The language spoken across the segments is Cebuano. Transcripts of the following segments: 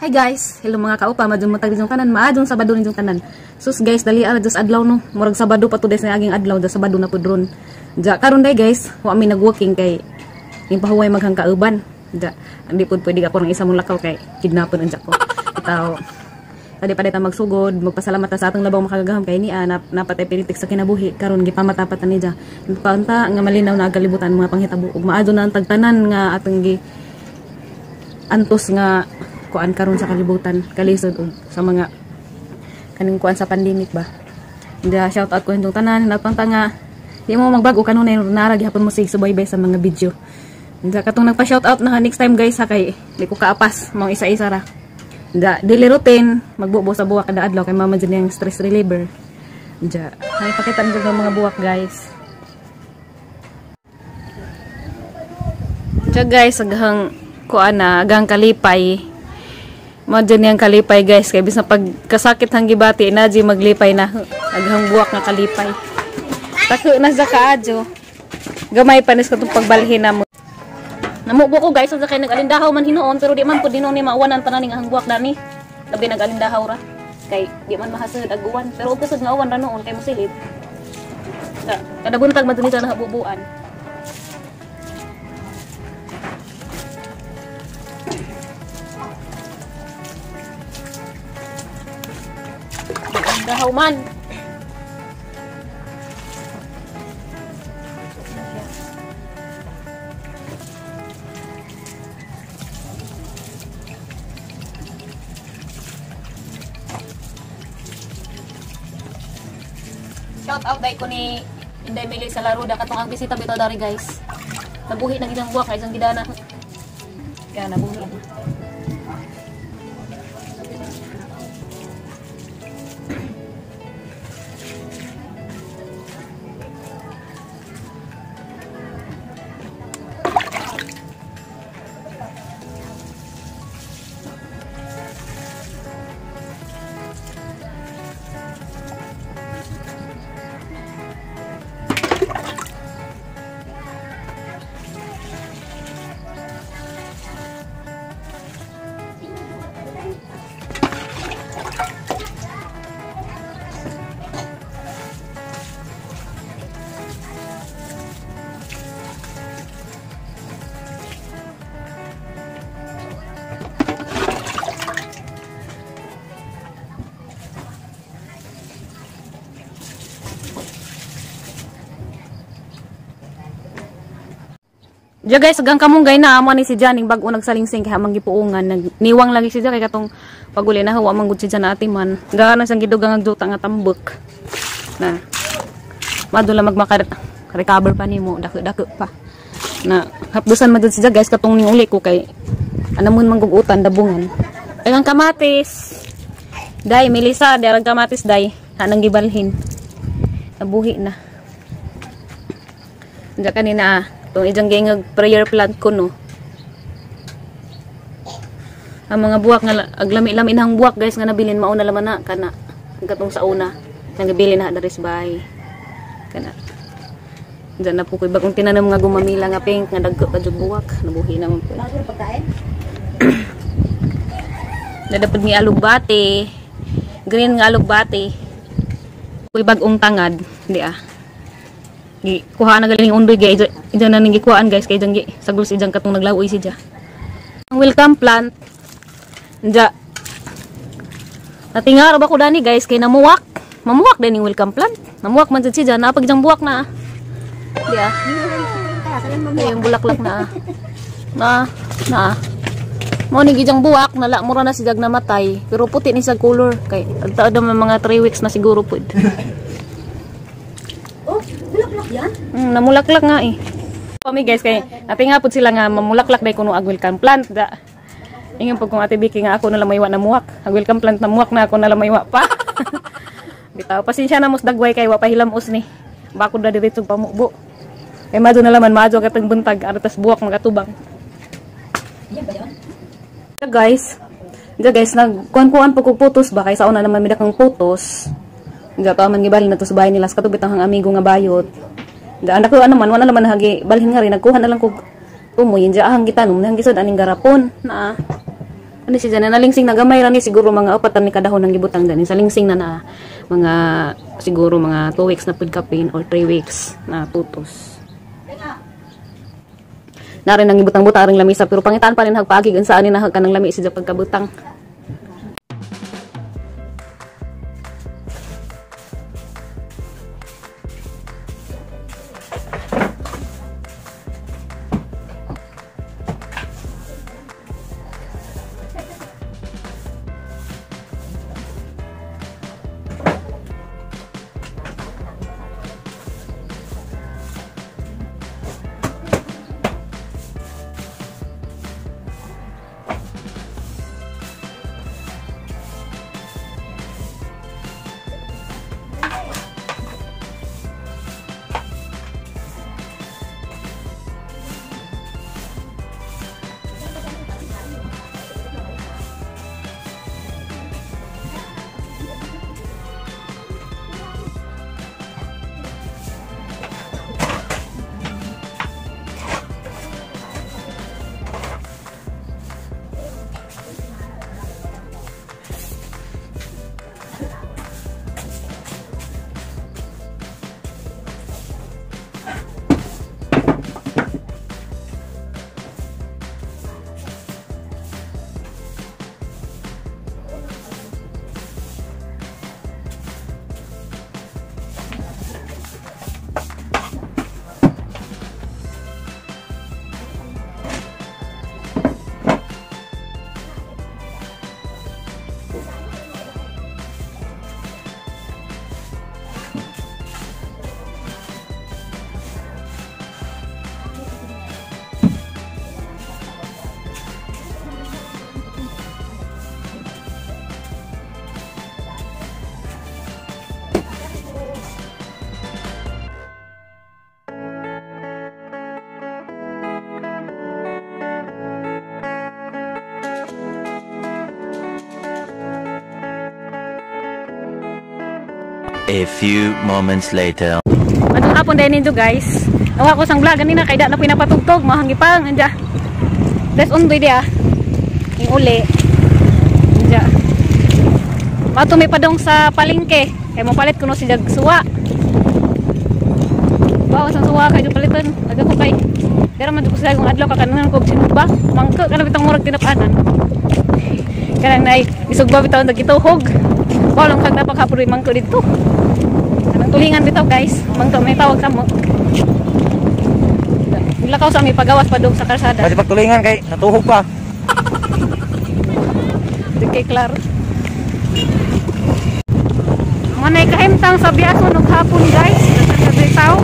Hi guys, hello mga kaupa, madjong matag dinyong tanan, maadjong Sabado ninyong tanan. Sus guys, dali ara just adlaw no. Murag Sabado pa today sa aging adlaw, da Sabado na pud ron. Ja karon day guys, wa mi nagworking kay ning pahuway maghang kauban. Ja, andi pud pwede ako nang isa mong lakaw kay kidnapon unja ko. Itaw. Tadi pa ta magsugod, magpasalamat ta sa atong labaw makagagahom kay niya napatay pinitik sa kinabuhi karon gipamatapat ni ja. Paunta nga malinaw na kalibutan mga panghitabo ug maadto na ang tagtanan nga atong gi antos nga kuan karon sa kalibutan, kalisod og sa mga kaning kuan sa pandemic ba. Hindi shout out ko hindong tanan nagpanta nga di mo magbago kanunay nara gihapon mo sig subaybay sa mga video. Hindi katong nagpa shout out na next time guys ha kay di ko kaapas mga isa-isa ra. Hindi daily routine magbubo sa buwak kada adlaw kay mama dyan yung stress reliever. Hindi ay pakita niyo ng mga buwak guys. Diya guys aghang kuan na aghang kalipay. Mo dyan yung kalipay guys kay bisan pag kasakit hang gibati na di maglipay na aghang buwak nga kalipay. Tako na sa kaadyo. Gamay panis katong pagbalhin namo. Namubo ko guys sa kay nagalindahaw man hinuon pero di man pud hinuon ni mauwanan tanan ning ahang buwak dani. Labi nagalindahaw ra kay di man mahasud ag uwan pero og kusog nga uwan ra noon kay mosilid. Kada buntag man duni sa nahabubuan. Dahaw man. Shout out dai ko ni Inday Mili sa Laruda katong ang bisita bitaw dari guys. Nabuhi nang isang buwak isang gidana. Kaya nabuhi. Diya guys, agang kamunggay na amo ni si Janing bag-o nagsalingsing kay hamang gipuungan nagniwang lagi si Jan kay katong paguli na hawa manggod si Jan ati man. Gana siyang gidugang ang duta nga tambok. Na. Madula magmaka recover pa nimo, dako-dako pa. Na hapdusan man si Jan guys katong ning uli ko kay anamon manggugutan dabungan. Agang kamatis. Day Melissa, darang kamatis day, hanang gibalhin. Nabuhi na. Diya kanina itong ijang gingag prayer plant ko no. Ang mga buwak nga aglami-lami nang buwak guys nga nabilin mauna laman na kana katong sa una nang gibili na daris bay kana. Diyan na po koy bagong tinanom nga gumamila nga pink nga dagko pa jud buwak nabuhi naman po. Nadapod ni alugbati. Green nga alugbati. Koy bagong tangad, di ah. Gi kuha na galing undoy gay ija na ning gikuhaan guys kay ijang gi sagol si ijang katong naglawoy si ja. Ang welcome plant. Nja. Natingaro ba ko dani guys kay namuwak. Mamuwak din ning welcome plant. Namuwak man jud si ja napag ijang buwak na. Di ah. Ay, yung bulaklak na. Na na. Mao ning ijang buwak nala mura na si jag namatay pero puti ni sa color kay agtaod man mga 3 weeks na siguro pud. Yan? Namulaklak nga eh. Kami guys kay ate nga pud sila nga mamulaklak day kuno ag welcome plant da. Ingon pud kung Ate Vicky nga ako na lang maywa na muwak. Ag welcome plant na muwak na ako na lang maywa pa. Bitaw pasensya na mos dagway kay wa pa hilamos ni. Bakod na diretso pamubo. Kay madto na laman maadyo katong buntag aratas buwak magatubang. Yan ba yan? Guys, diya guys nagkuan-kuan pud kog putos ba kay sa una naman midakang putos. Diya to man gibalhin na to sa bahay nila sa katubit ang amigo nga bayot. Diya anak ko ano man wala naman hagi balhin nga rin nagkuha na lang kog tumoy diya ahang gitanom nang gisod aning garapon na. Ano si Jana nalingsing na gamay ra ni siguro mga 4 ni kadahon ang gibutang dani sa lingsing na na mga siguro mga 2 weeks na pud kapin or 3 weeks na tutos. Nari nang gibutang-butang aring lamisa pero pangitaan pa rin hagpaagig unsa ani na kanang lami siya pagkabutang. A few moments later. Anong hapon din ninyo guys? Nawa ko sang vlog ganina kay da na pinapatugtog mahanggi pa anja. Des undoy dia. Ing uli. Anja. Mato may padong sa palengke. Kay mo palit kuno si jag suwa. Wow, sang suwa kay paliton. Aga ko kay. Pero man ko sa akong adlaw kakanan ko sinugba. Mangko kana bitang murag tinapanan. Kanang nay isugba bitaw nagituhog. Wow, lang kag napakapuroy mangko dito. Anang tulingan bitaw guys, mangko may tawag sa mo. Lakaw sa mi pagawas pa dong sa kalsada. Kasi pagtulingan kay natuhog pa. Di kay klaro. Manay kahimtang sa biyason og hapon guys, sa bitaw.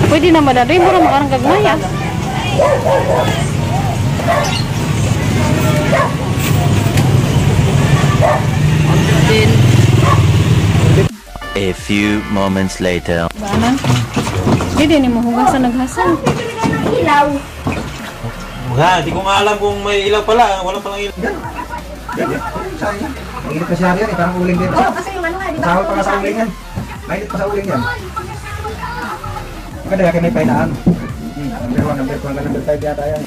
Pwede naman na rin, mura makarang gagmay ah. A few moments later. Baanan? Hindi din mo hugasan naghasan. Ilaw. Ha, di ko nga alam kung may ilaw pala. Wala palang ilaw. Sayang. Mainit pa siya yan eh, parang uling din. Oo, kasi yung ano nga, di ba? Sahol pa nga sa uling yan. Mainit pa sa uling yan. Maganda kaya may pahinaan. Number 1, number 2, number 5 yata yan.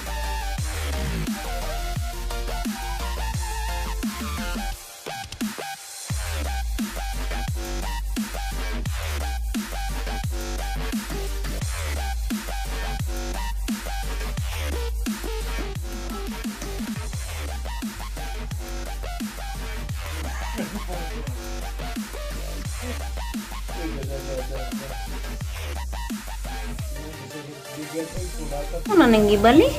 Ano nang gibali?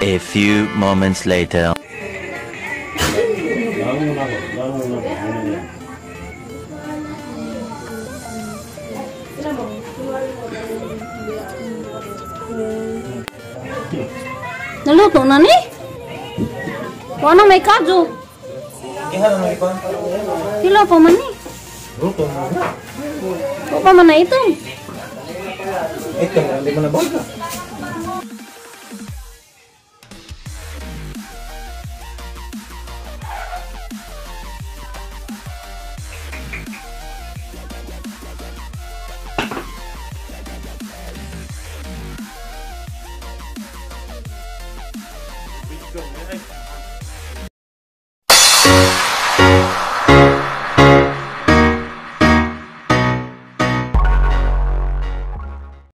A few moments later. Naluto na ni? Wala may kadyo. Hilaw pa man ni. Luto na. Wa pa man na ito. Ito, hindi mo na ba?